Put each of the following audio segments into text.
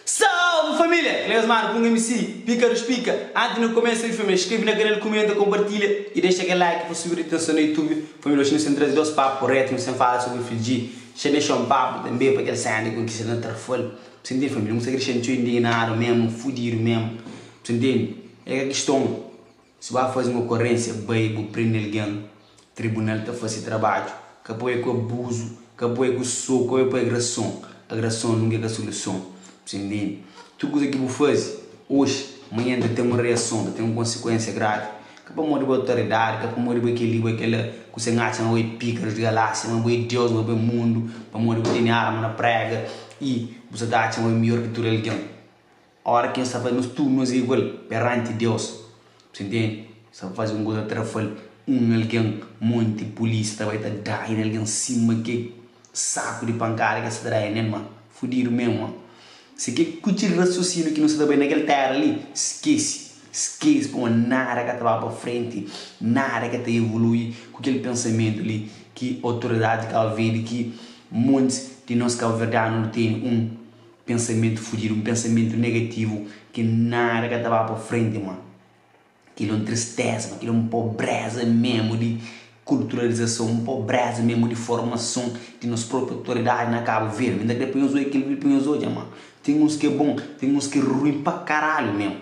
Salve família! Cleosmar ku un MC, Pícaros Pica. Antes di nu kumesa li família, skrebe na kanal, kumenta, kompartilha y dexa kel like pa subi ritenson na YouTube. Família, oxi nu sen traze dos papu retu, nu sen fala sobri Fidji. Xa dexa un papu tanbe pa kel sena ki kontise na Tarfal. Bu sa ntende família? Un sa dexa-m txeu indignadu memu, fudidu memu. Bu sa ntende? É ka kiston si ba faze un okorensia, bai bu prende algen, tribunal ta fase trabadju. Ka poi ku abuzu, ka poi ku soku, ka poi ku agreson. Agreson nunka é ka soluson. Bu sa ntende? Tudu kuza ki bu faze oxi, manhan ta ten un reason, ta ten un konsikuensia gravi. Ka pamodi bu autoridadi, ka pamodi bu é kel-li, bu é kel-la, ku sen atxa ma bu é píkaru di galásia, ma bu é Deus, ma bu é mundu, pamodi bu tene arma na prega i bu sa ta atxa ma bu é midjór ki tudu algen. Óra ki nhos ta fla nos tudu nos é igual peranti Deus, bu ta ntende? Sa faze un kuza trafal, un algen monti pulísia ta bai ta dai na algen sima ke saku di pankada ke sa ta dai nel ma fudidu memu ma. Si ke ku txil rasusinu ki nu sta ta bai na kel tera li, skese, skese pamodi nada ka ta ba pa frenti, nada ka ta evolui ku kel pensamentu li ki otoridadi di Kabu Verdi, ki montis di nos kabuverdianu nu tene un pensamentu fudidu, un pensamentu negativu ki nada ka ta ba pa frenti ma. Kel-li é un tristeza, ma kel-li é un pobreza memu di kulturalizason, un pobreza memu di formason di nos propi otoridadi na Kabu Verdi. Mi ta kre pa nhos odja kel-li pa nhos odja ma ten uns ki é bon, ten uns ki é ruin pa karalhu memu.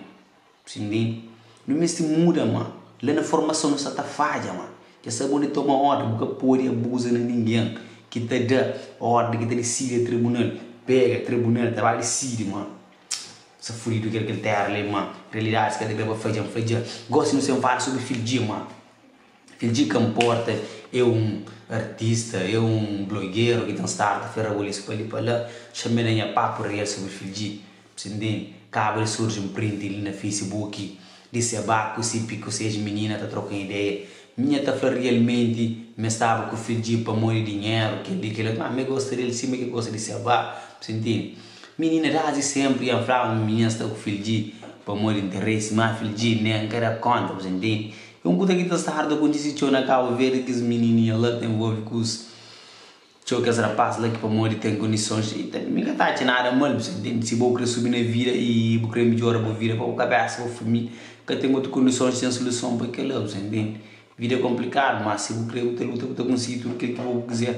Bu ntende? Nu meste muda ma la na formason nu sta ta fadja ma. Dja sabe undi toma ordi, bu ka pode abuza na ningen ki ta da ordi, ki ta disidi a tribunal. Pega tribunal ta ba disidi ma. Sa fudidu kel kel terra li ma realidadi si ka ta kre pa fla dja N fla dja. Gosi nu sen fala sobri Fildji ma Fildji ka nporta é un artista é un blogeru ki ten stadu ta fla rabolisu pa li pa la xame na nha papu real sobri Fildji bu sa ntende kaba di surji un print li na facebook di Sebah ku si ku ses minina ta troka un ideia minha ta fla realmenti me staba ku Fildji pamodi dinheru kel li kel otu ma mi gosta del sima ki gosta di Sebah bu sa ntende. Minina dasi sempri dja N flaba ma minina sta ku fildji pamodi interesi ma fildji nen ka da konta bu sa ntende é un kuza ki ta stadu ta kontisi txeu na Kabu Verdi kes minininha la ta envolvi ku txeu kes rapas la ki pamodi ten kondisons i ta mi ka ta atxa nada mal bu sa ntende si bo kre subi na vida i bu kre midjora bu vida pa bu kabesa bu familia ka ten otu kondisons ten soluson pa kila bu sa ntende Vida é konplikadu, má si bu krê bu ta luta bu ta konsigi tudu kel ki bo bu kizer.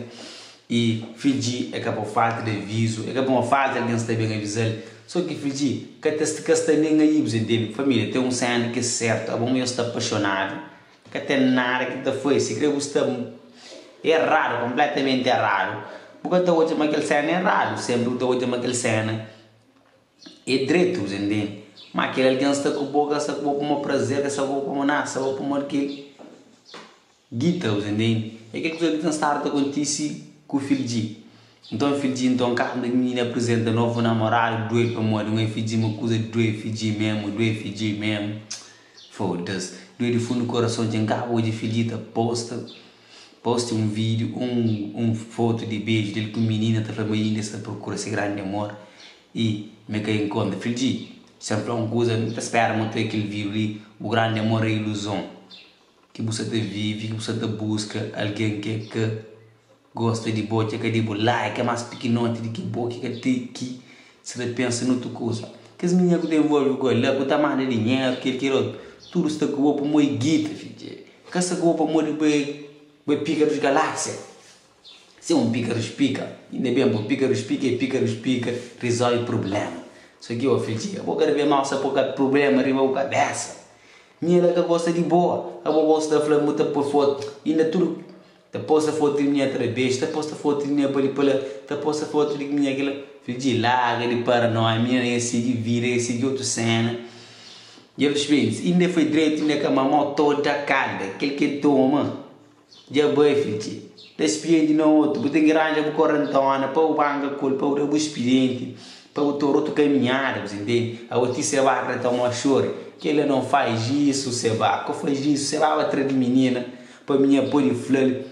I Fidji é ka pa falta di avizu, é ka pamodi falta di algen sta ben aviza-l. Sô ki Fidji ka ta ka sta nen aí, bu ta ntende? Família, ten un séna ki é sértu, abo nhos sta apaxonadu, ka ten nada ki ta faze, sikrê bu sta eradu, konpletamenti eradu, bu ka ta odja ma kel séna é eradu, sénpri bu ta odja ma kel séna. É dretu, bu ta ntende? Ma kel algen sta ku bo, ka sta ku bo pamodi prazer, ka sta ku bo pamodi nada, sta ku bo pamodi kel guita, bu ta ntende? É kel kuza ki ten stadu ta kontise ku Fildji. Nton Fildji, nton kantu minina aprizenta novu namoradu, duel pamodi un é Fildji, ma kuza duel Fildji memu, duel Fildji memu. Foda-s, duel di fundu korason dja N kaba odja Fildji ta posta, posta un vídiu, un un fotu di beju del ku minina ta fla ma inda sta prokura se grandi amor. I mi ka inkontra. Fidji, si N fla un kuza, N ta spera ma tu kel vídiu li, bu grandi amor é iluzon ki bu sa ta vive, ki bu sa ta buska algen ki ka gosta di bo, ki ka di bu like, ki é más pikinoti di ki bo, ki ka ten ki sa ta pensa na otu kuza. Kes minina ku ta envolve ku el la, ku ta manda dinheru, kel kel otu, tudu sta ku bo pamodi guita, fidji. Ka sta ku bo pamodi bu é píkarus galáksia. Se un píkarus pika, inda ben bo píkarus pika e píkarus pika rizolve prubléma. So ki bo fidji, abo ka debe mau sa po ka prubléma riba bu kabésa. Mi ela ka gosta di bo, abo gosta ta fla bu ta poi fotu, inda tudu ta posta fotu di minha ta da beju, ta posta fotu di minha pa li pa la, ta posta fotu di minha kila. Fidji, larga di paranóia, minha e sigi vida, e sigi otu séna. Dja bu spiriensia, inda e foi dretu, inda ka mamau toda kalda, kel ki e toma. Dja bai fidji, da spienti na otu, bu ten ki ranja bu korentona pa bu banka ku el, pa bu da bu spienti, pa bu tora otu kaminhada, bu sa ntende? Abo ti Seba kre toma xori, kela não faz isso Seba, ko faz isso, Seba ba tra di minina pa minha pode flal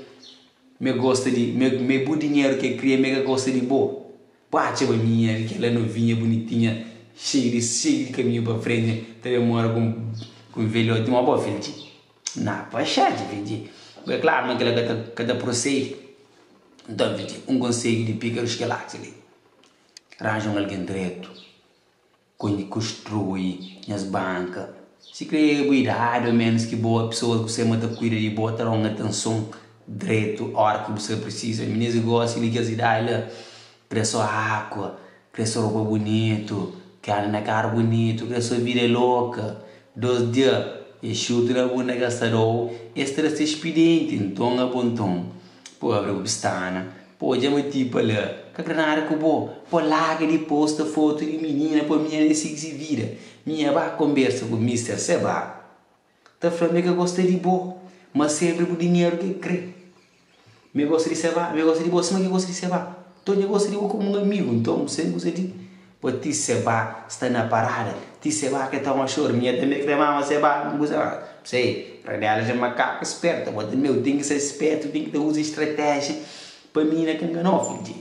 me gosta di me me bu dinheru ke kria me ka gosta di bo, bu atxa ma minha kela novinha bunitinha xeiu di xeiu di kaminhu pa frenti ta ben mora ku un velhoti ma bo fidji. Na paxénxa fidji. É klaru ma kila ka ta prosedi. Nton fidji, un konsedju di píkarus kel atxa li, ranja un algen dretu. Konstrui nhas banka. Si kre bu idadi ô ménus ki bo, pesoas ku sema ta kuida di bo, ta da un atenson dretu óra ki bu sta prisiza. Minis gósi di kes idadi la kre sô água, kre sô ropa bunitu, kre anda na karu bunitu, kre sô vida loka. Dos dia e xutu na bunda ki es ta da-u, es ta da se spidenti. Nton abo nton, bo abri bu pistana, bo odja ma tipa la ka kre nada ku bo, bo larga di posta fotu di minina pa minina e sigi si vida. Minina ba konbersa ku mister Seba, ta fla ma e ka gosta di bo, ma senpri bu dinheru ki e kre. Mi gosta di Seba, mi gosta di bo sima ki gosta di Seba. Nton dja gosta di bo komu un amigu. Nton bu sabe kuza di bo ti Seba sta na parada, ti Seba ke toma xor, mi tanbe kre mama Seba, bu sabe. Sei, radela dja makaku sperta, bo tanbe bu ten ki ser spertu, bu ten ki ta uza stratéjia pa minina ka nganau, fidju.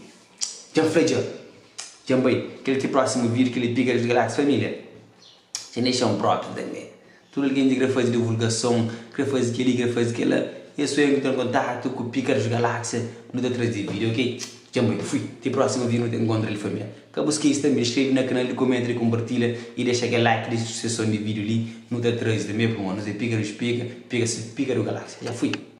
Dja N fla dja, dja N bai. Kel ki prósimu vídiu, kel li Píkaros di Galáxia Família. Dja N dexa-m própi tanbe. Tudu algen ki kre faze divulgason, kre faze kel-li, kre faze kel-la, é so entra en kontatu ku Píkaros Galáxia, nu ta traze vídiu, ok? Dja N bai, fui! Ti prósimu vídiu nu ta enkontra li família. Ka bu skese tanbe inskreve na kanal, di komenta, di konpartilha i dexa kel like di suseson di vídiu li, nu ta traze tanbe pamodi nos é Píkaros Pika, Pika, Píkaru Galáxia. Dja fui!